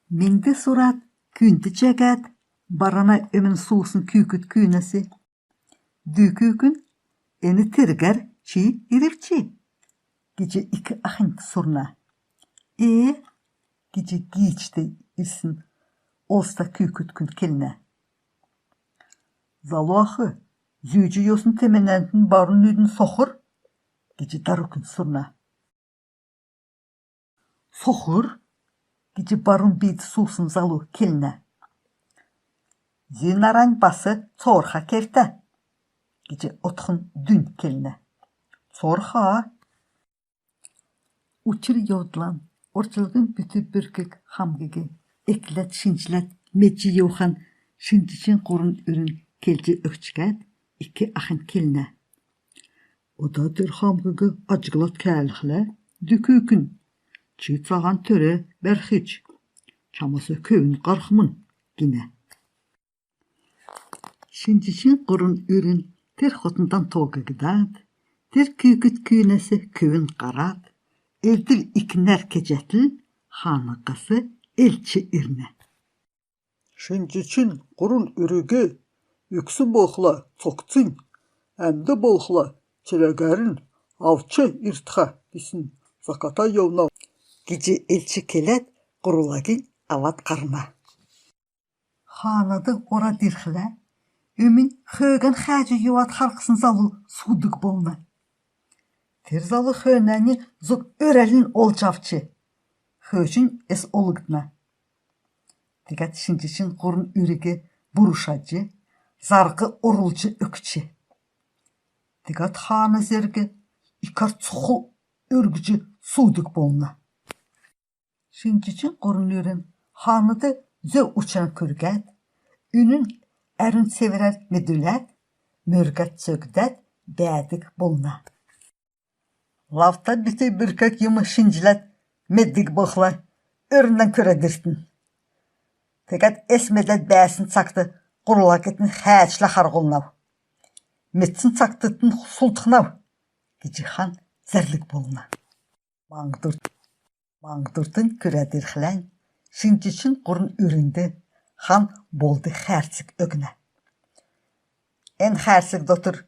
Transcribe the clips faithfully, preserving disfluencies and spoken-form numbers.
Миңһн сурад, күүнд чегәд, барана өмн суусн күүкд күүнәс: «Дү күүкн, эн тергәр чи ирвчи?» — гиҗ ик ахнь сурна. «Э?» — гиҗ гиичд ирсн олзта күүкд күн келнә. «Залу ах, зүүҗ йовсн темәнәнтн барун нүдн сохр?» — гиҗ дарукнь сурна. «Сохр?» — гиҗ барун бийд суусн залу келнә. «Зин наарань бас цоорха кевтә», — гиҗ одхн дүнь келнә. «Цоорха». Учр-йовдлан, орчлңгин бүтән бүркг хамгиг экләд шинҗләд медҗ йовхан шинҗчин һурвн үрн келҗ өгчкәд, ик ахнь келнә. «Ода тер хамгиг аҗглад кәәлхлә, дү күүкн, чи цаһан төр бәрхич, чамас көвүн һархмн», — гинә. Шинҗчин һурвн үрн тер хотндан тоогдад, тер күүкд күүнәс көвүн һарад, элдв икнәр кеҗәтл, хаанас элч ирнә. «Шинҗчин һурвн үриг үксн болхла цогцинь, әмд болхла чиләһәрн авч иртхә гисн заката йовнав», — гиҗ элч келәд, һурвлаһинь авад һарна. Хаанад орад ирхлә, өмн хөөгән хәәҗ йовад харһсн залу суудг болна. Тер залу хөөнәннь зуг өрәлнь олҗ авч, хөөчнь эс олгдна. Тегәд шинҗчин һурвн үриг бурушаҗ, зарһ орулҗ өгч. Тегәд хаана зерг икәр цохл өргҗ суудг болна. Шинҗчин һурвн үрн хаанад зөв учран күргәд, үнн әрүн цеврәр медүләд, мөргәд цөгдәд бәәдг болна. «Лавта бүтән бүркг юм шинҗләд меддг болхла, өрнән күрәд иртн. Тегәд эс медәд бәәсн цагт һурвлаһитн хәәчлә харһулнав. Медсн цагтнь сулдхнав», — гиҗ хан зәрлг болна. Маңһдуртнь күрәд ирхләнь, шинҗчин һурвн үрнд хан болд хәәрцг өгнә. «Эн хәәрцг дотр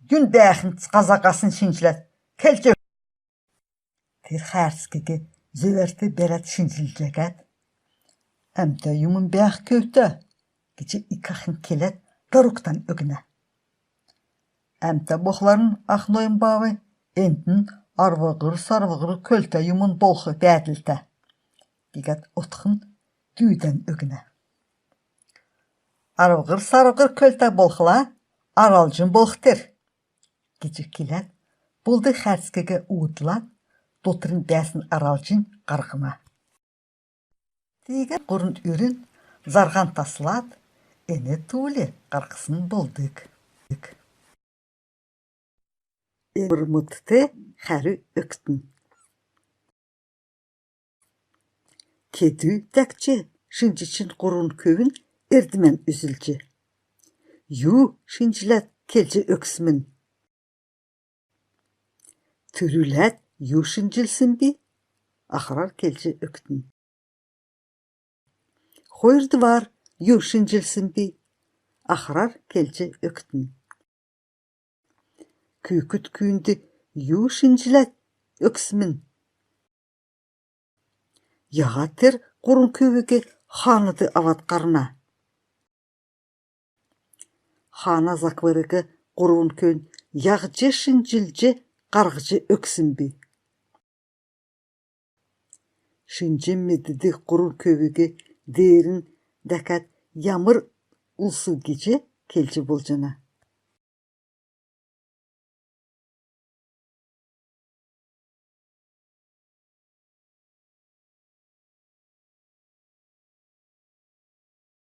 юн бәәхин һазаһасн шинҗләд келҗ өг». Тер хәәрцгиг зөвәрт бәрәд шинҗлҗәһәд, «Әмтә юмн бәәх көвтә», — гиҗ ик ахнь келәд, даруктан өгнә. «Әмтә болхларн, ах ноён баабай, энтн арвһр-сарвһр көлтә юмн болх бәәдлтә», — гиһәд одхн дүүдән өгнә. «Арвһр-сарвһр көлтә болхла, аралҗн болх тер», — гиҗ келәд, болд хәәрцгиг уудлад, дотрнь бәәсн аралҗнь һарһна. Тиигәд һурвн үрн зарһан таслад, эн тууль һарһсн болдг. Эн һурвнт хәрү өгтн. Кедү дәкҗ шинҗчин һурвн көвүн эрдмән үзүлҗ: «Ю шинҗләд келҗ өгсмн?» «Түрүләд ю шинҗлсмби?» — ахрар келҗ өгтн. «Хойрдвар ю шинҗлсмби?» — ахрар келҗ өгтн. «Күүкд күүнд ю шинҗләд өгсмн?» «Яһад тер һурвн көвиг хаанад авад һарна?» «Хаана заквриг һурвн көвүн яһҗ шинҗлҗ һарһҗ өгсмби?» «Шинҗ меддг һурвн көвиг деернь дәкәд ямр улсв гиҗ келҗ болҗана».